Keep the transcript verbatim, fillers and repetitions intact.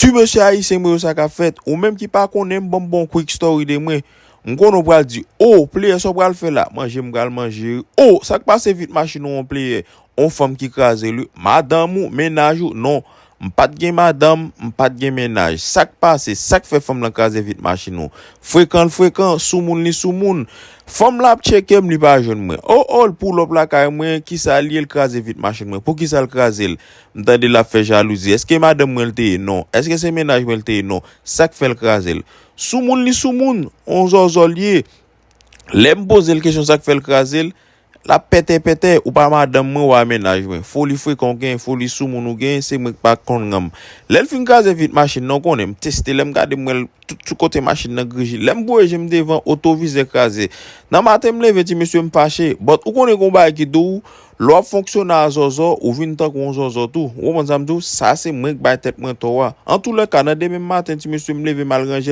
Wi, mesye ayisyen, mwen yo, sa k ap fèt? Ou menm ki pa konnen m, ban m bon quick story de mwen. M konnen w pral di, "O, player, sa w pral fè la?" Manje m pral manje. O, sa k pase vit machin ou, yon player? On fanm ki kraze l, wi. Madanm ou, mennaj ou? Non. M pa t gen madanm, m pa t gen mennaj. Sa k pase? Sa k fè fanm lan kraze vit machin ou? Frekan l frekan, soumoun li soumoun. Fanm la ap tcheke m, li pa jwenn mwen. O, o, l pull up lakay mwen, kisa l ye, l kraze vit machin mwen? Poukisa l kraze l? M tande l ap fè jalouzi. Èske madanm mwen l te ye? Non. Èske se mennaj mwen l te ye? Non. Sa k fè l kraze l? Soumoun li soumoun, on zòzò l ye. Lè m poze l kesyon sa k fè l kraze l, l ap pètè pètè, ou pa madanm mwen, ou pa mennaj mwen. Foli frekan w gen, foli soumoun ou gen, se mwen k pa konn ranm. Lè l fin kraze vit machin nan, ou konnen, m teste, lè m gade, m wè l tout sou kote machin nan griji. Lè m voye je m devan, otovizè kraze. Nan maten m leve, ti mesye, m fache. But ou konnen gen yon bagay ki di w, lè w ap fonksyone a zòzò, ou vin tankou yon zòzò tou. Ou konprann sa m di w? Sa se mwen k bay tèt mwen tò a. Antoulèka, nan demen maten, ti mesye, m leve m al ranje l.